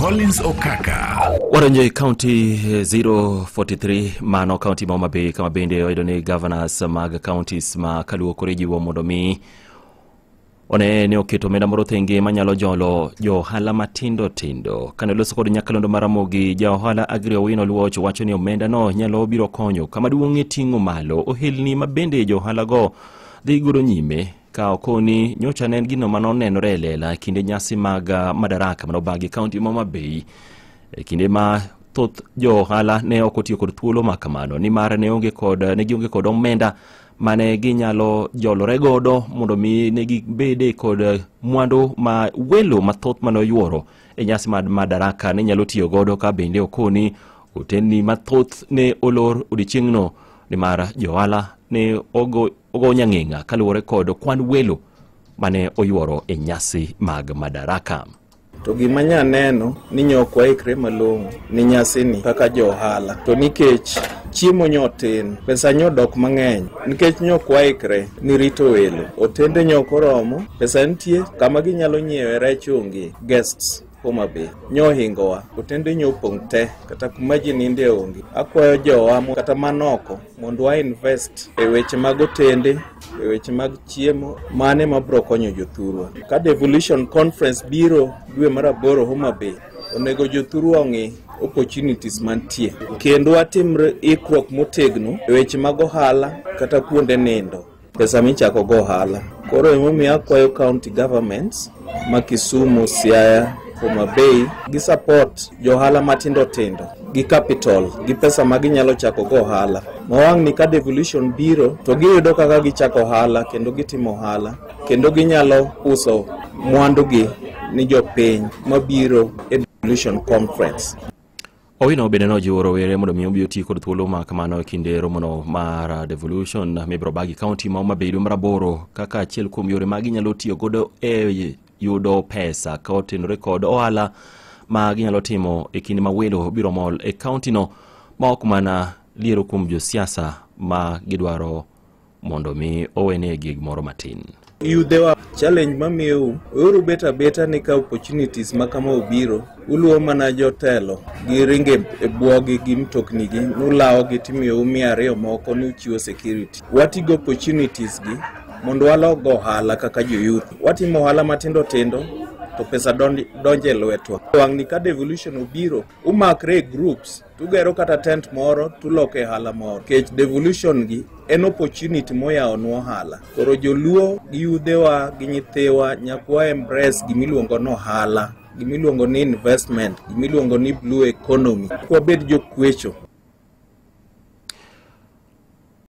Collins Okaka. Wadonjo e county 043, mano county ma Homa Bay, kama bende oyudo ni governors mag counties ma kaluo koro ijiwo mondo mi one ni oketo omenda moro thenge manyalo jolo jo ohala matindo tindo. Kane oloso kod nyakalondo mar Ramogi, ja ohala Agri Owino Luoch wacho ni omenda no nyalo biro konyo kama duong' e ting'o malo ohelni ma bende jo ohala go dhi godo nyime, ka okoni nyocha ne en gino manonenore e lela e kinde nyasi mag Madaraka manobagi kaunti ma Homa Bay, e kinde ma thoth jo ohala ne ok otiyo kod thuolo ma kamano nimar ne onge kod ne gionge kod omenda mane ginyalo jolore godo mondo mi ne gibede kod mwandu ma welo mathoth mane oyuoro e nyasi mar Madaraka ne nyalo tiyo godo, ka bende okoni otelni mathoth ne olor odiechieng'no nimar jo ohala ne ogo nyang'eng'a kaluwore kod kwan welo mane oyuoro e nyasi mag Madaraka. To gima nya neno ni nyok waikre malong'o ni nyasini kaka jo ohala, to nikech chiemo nyo tin, pesa nyo dok mang'eny, nikech nyok waikre ni rito welo, otende nyok oromo, pesa nitie kama ginyalo nyiewe rech onge, guests Homa Bay nyo ohingowa, otende nyo opong' te, kata kuma ji ninde onge. Akwayo jowa kata manoko mondo wa invest e weche mag otende, e weche mag chiemo, mane mabro konyo jothurwa. Ka Devolution Conference biro dwe mar 8 Homa Bay, onego jothurwa ong'i opportunities mantie, kendo watim ikruok motegno e weche mag ohala kata kuonde nindo, pesa michako go ohala. Koro emomiyo akwayo county governments ma Kisumu, Siaya, Homa Bay gi support jo ohala matindo tindo gi capital, gi pesa ma ginyalo chako go ohala. Ma wang' ni ka devolution biro to giyudo kaka gichako ohala kendo gitimo ohala kendo ginyalo uso mwandugi ni jopiny mabiro e devolution conference. Owino bende nojiwo rowere mondo mi obi oti kod thuolo ma kamano e kinde romono mar devolution mibiro bagi kaunti ma Homa Bay dwe mar 8 kaka achiel kuom yore ma ginyalo tiyo godo e yudo pesa ka otenore kod ohala ma ginyalo timo e kinde ma welo biro mol e kaunti no, ma ok mana liero kuom josiasa ma gidwaro mondo mi owenegi gimoro matin. Yudhewa challenge mamiyou, weuru bet abeta ni ka opportunities ma kama obiro, uluwo mana jotelo gi ringe e bwogi gi mtoknigi, nulawogi timiyou 200 moko ni uchiwo security. Wati gi opportunities gi mondo walog ohala kaka jo youth. Watimo ohala matindo tindo to pesa donjo e lwetwa. Wang' ni ka devolution obiro, umakre e groups, tugero kata tent moro, tuloko e ohala moro. Nikech devolution gi en opportunity moyawonwa ohala. Koro joluo gi yudhewa gi nyithiwa nyaka wa embrace gimiluongo ni ohala, gimiluongo ni investment, gimiluongo ni blue economy. Wabed jokwecho.